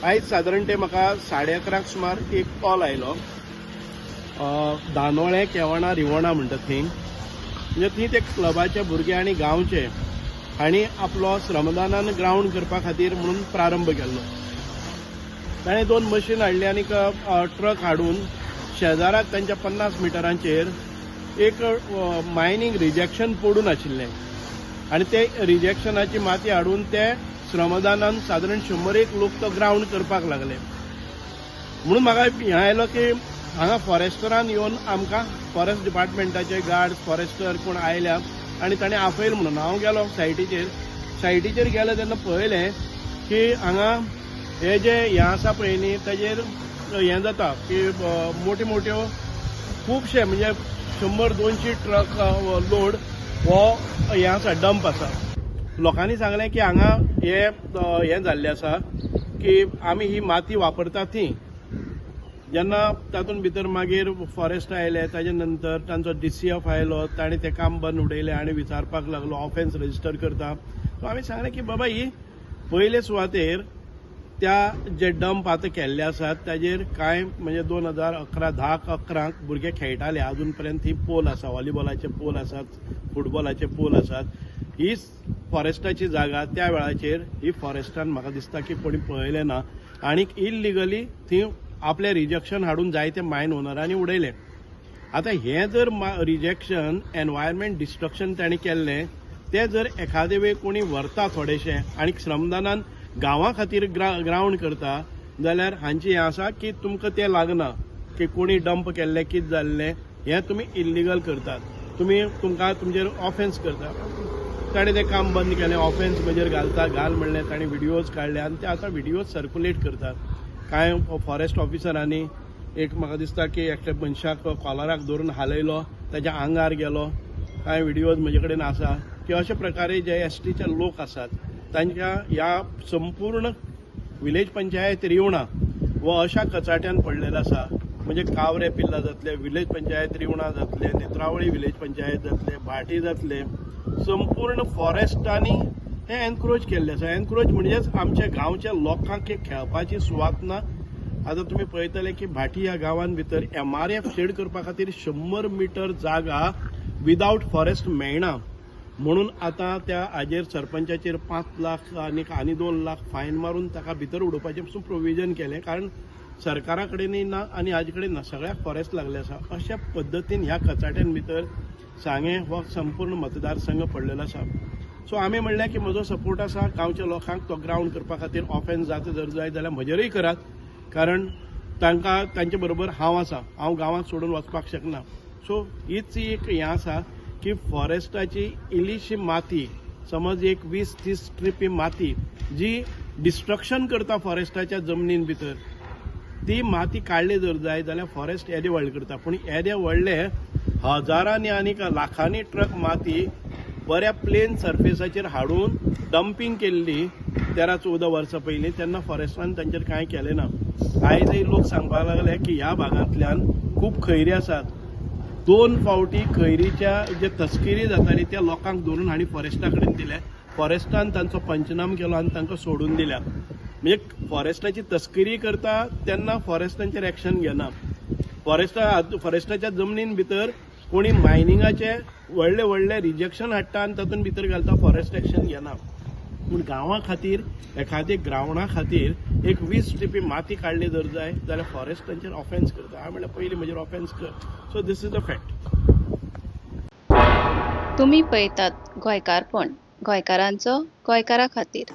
आयज सादारण ते म्हाका 11:30 सुमार एक कॉल आयलो. दानोळें केवणा रिवणा म्हणटा थंय, म्हणजे थंय ते क्लबाचे भुरगे आनी गांवचे हांणी आपलो श्रमदानान ग्रावंड करपा खातीर म्हणून प्रारंभ केल्लो. ताणें 2 मशीन हाडली आनी ट्रक हाडून शेजाराक तांच्या 50 मिटरांचेर एक मायनींग रिजेक्शन पडून आशिल्लें आनी ते रिजेक्शनाची माती हाडून ते श्रमदानान सादारण 100 लोक तो ग्रावंड करपाक लागले. म्हणून म्हाका हें आयलो की हांगा फॉरेस्टरान येवन आमकां फॉरेस्ट डिपार्टमेंटाचे गार्ड फॉरेस्टर कोण आयल्या आनी ताणें आपयलें म्हणून हांव गेलो सायटीचेर. सायटीचेर गेलो तेन्ना पळयलें की हांगा हे जे हें आसा पळय न्ही ताजेर हें जाता की मोट्यो मोट्यो खुबशे म्हणजे 100-200 ट्रक लोड हो हें आसा, डंप आसा. लोकांनी सांगलें की हांगा हे हें जाल्लें आसा की आमी ही माती वापरता ती. जेन्ना तातूंत भितर मागीर फॉरेस्ट आयले, ताजे नंतर तांचो DCF आयलो, ताणें तें काम बंद उडयलें आनी विचारपाक लागलो, ऑफेन्स रजिस्टर करता. सो आमी सांगलें की बाबा ही पयले सुवातेर त्या जे डंप आतां केल्ले आसात ताजेर कांय म्हणजे 2011 10-11 भुरगे खेळटाले, अजून पर्यंत ही पोल आसा, व्हॉलीबॉलाचे पोल आसात, फुटबॉलाचे पोल आसात. ही फॉरेस्टाची जागा त्या वेळाचेर ही फॉरेस्टान म्हाका दिसता की कोणी पळयलें ना आनी इल्लिगली थंय आपलें रिजेक्शन हाडून जायते मायन ओनरांनी उडयलें. आतां हें जर रिजेक्शन एनवायरमेंट डिस्ट्रक्शन ताणें केल्लें तें जर एखादे वेळ कोणी व्हरता थोडेशें आनी श्रमदानान गांवा खातीर ग्रावंड करता जाल्यार हांचें हें आसा की तुमकां तें लागना की कोणी डंप केल्लें कितें जाल्लें हें तुमी इल्लिगल करतात, तुमी तुमकां तुमचेर ऑफेन्स करता. ताणें तें काम बंद केलें, ऑफेन्स म्हजेर घालता घाल म्हणलें, ताणें व्हिडियोज काडले आनी ते आतां व्हिडियोज सर्कुलेट करतात. कांय फॉरेस्ट ऑफिसरांनी एक म्हाका दिसता की एकट्या मनशाक कॉलराक धरून हालयलो, ताच्या आंगार गेलो. कांय व्हिडियोज म्हजे कडेन आसा की अशे प्रकारे जे एसटीचे लोक आसात तांच्या ह्या संपूर्ण विलेज पंचायत रिवणा हो अशा कचाट्यान पडलेलो आसा. म्हणजे कावरे पिल्ला जातले, विलेज पंचायत रिवणा जातले, नेत्रावळी विलेज पंचायत जातले, भाटी जातले, संपूर्ण फॉरेस्टांनी हे एनक्रोच केल्ले आसा. एनक्रोच म्हणजेच आमच्या गांवच्या लोकांक एक खेळपाची सुवात ना. आतां तुमी पळयतले की भाटी ह्या गांवान भितर MRF shade करपा खातीर 100 मिटर जागा विदावट फॉरेस्ट मेळना म्हणून आतां त्या हाजेर सरपंचाचेर 5 लाख आनी 2 लाख फायन मारून ताका भितर उडोवपाचें पसून प्रोविजन केलें, कारण सरकारा कडेनय ना आनी हाजे कडेन ना, सगळ्याक फॉरेस्ट लागले आसा. अशा पद्दतीन ह्या कचाट्यान भितर सांगें हो संपूर्ण मतदारसंघ पडलेलो आसा. सो आमी म्हणलें की म्हजो सपोर्ट आसा गांवच्या लोकांक तो ग्रावंड करपा खातीर. ऑफेन्स जाता जर जाय जाल्यार म्हजेरूय करात, कारण तांकां तांचे बरोबर हांव आसा, हांव गांवांत सोडून वचपाक शकना. सो हीच एक हें आसा की फॉरेस्टाची इल्लीशी माती, समज एक 20-30 ट्रिपी माती जी डिस्ट्रक्शन करता फॉरेस्टाच्या जमनीन भितर, ती माती काडली जर जाय जाल्यार फॉरेस्ट येदे व्हडलें करता. पूण येदे व्हडले हजारांनी आनी लाखांनी ट्रक माती बऱ्या प्लेन सर्फेसाचेर हाडून डंपींग केल्ली 13-14 वर्सां पयलीं, तेन्ना फॉरेस्टान तांचेर कांय केलें ना. आयजय लोक सांगपाक लागले की ह्या भागांतल्यान खूब खैरी आसात. 2 फावटी खैरीच्या जे तस्किरी जाताली त्या लोकांक धरून हांणी फॉरेस्टा कडेन दिले, फॉरेस्टान तांचो पंचनाम केलो आनी तांकां सोडून दिल्या. म्हणजे फॉरेस्टाची तस्किरी करता तेन्ना फॉरेस्ट तांचेर एक्शन घेना. फॉरेस्टाच्या जमनीन भितर कोणी मायनिंगाचे व्हडले व्हडले रिजेक्शन हाडटा आनी तातूंत भितर घालता, फॉरेस्ट एक्शन घेना. पूण गांवा खातीर एखादे ग्रावंडा खातीर एक 20 ट्रिपी माती काडली जर जाय जाल्यार फॉरेस्ट तांचेर ऑफेन्स करता. हांवें म्हणलें पयलीं म्हजेर ऑफेन्स कर. So this is the fact. तुमी पळयतात गोंयकारपण, गोंयकारांचो गोंयकारा खातीर.